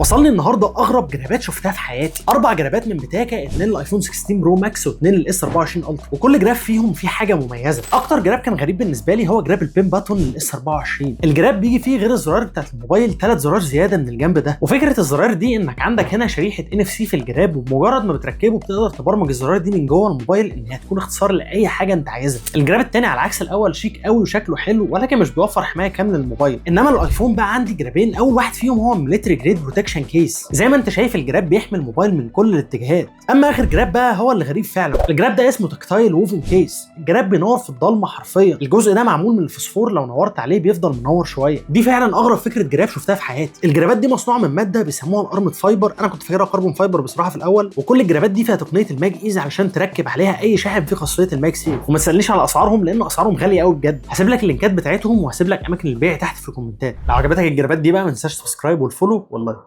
وصلني النهارده اغرب جرابات شفتها في حياتي. اربع جرابات من بتاكا، اثنين الايفون 16 Pro Max واثنين ال S 24 Ultra، وكل جراب فيهم فيه حاجة مميزه. اكتر جراب كان غريب بالنسبة لي هو جراب ال pen button لل S 24. الجراب بيجي فيه غير الزرار بتاعت الموبايل ثلاث زرار زيادة من الجنب ده، وفكره الزرار دي انك عندك هنا شريحة NFC في الجراب، وبمجرد ما بتركبه بتقدر تبرمج الزرار دي من جوه الموبايل انها تكون اختصار لاي حاجة انت عايزها. الجراب الثاني على عكس الاول شيك قوي وشكله حلو، ولكن مش بيوفر حماية كاملة للموبايل. انما الايفون بقى عندي جرابين، اول واحد فيهم هو military grade protection case، زي ما انت شايف الجراب بيحمي الموبايل من كل الاتجاهات. اما اخر جراب بقى هو اللي غريب فعلا، الجراب ده اسمه tactile woven case. الجراب بينور في الضلمة حرفيا، الجزء ده معمول من الفوسفور، لو نورت عليه بيفضل منور شويه. دي فعلا اغرب فكرة جراب شفتها في حياتي. الجرابات دي مصنوعة من مادة بيسموها ال aramid fiber، انا كنت فاكرها carbon fiber بصراحة في الاول. وكل الجرابات دي فيها تقنية ال MagEZ علشان تركب عليها اي شاحن فيه خاصية ال MagSafe. وما تسالنيش على اسعارهم لان اسعارهم غالية قوي بجد. هسيب لك اللينكات بتاعتهم وهسيب لك اماكن البيع تحت في الكومنتات. لو عجبتك الجرابات دي بقى ما تنساش subscribe وال follow وال like.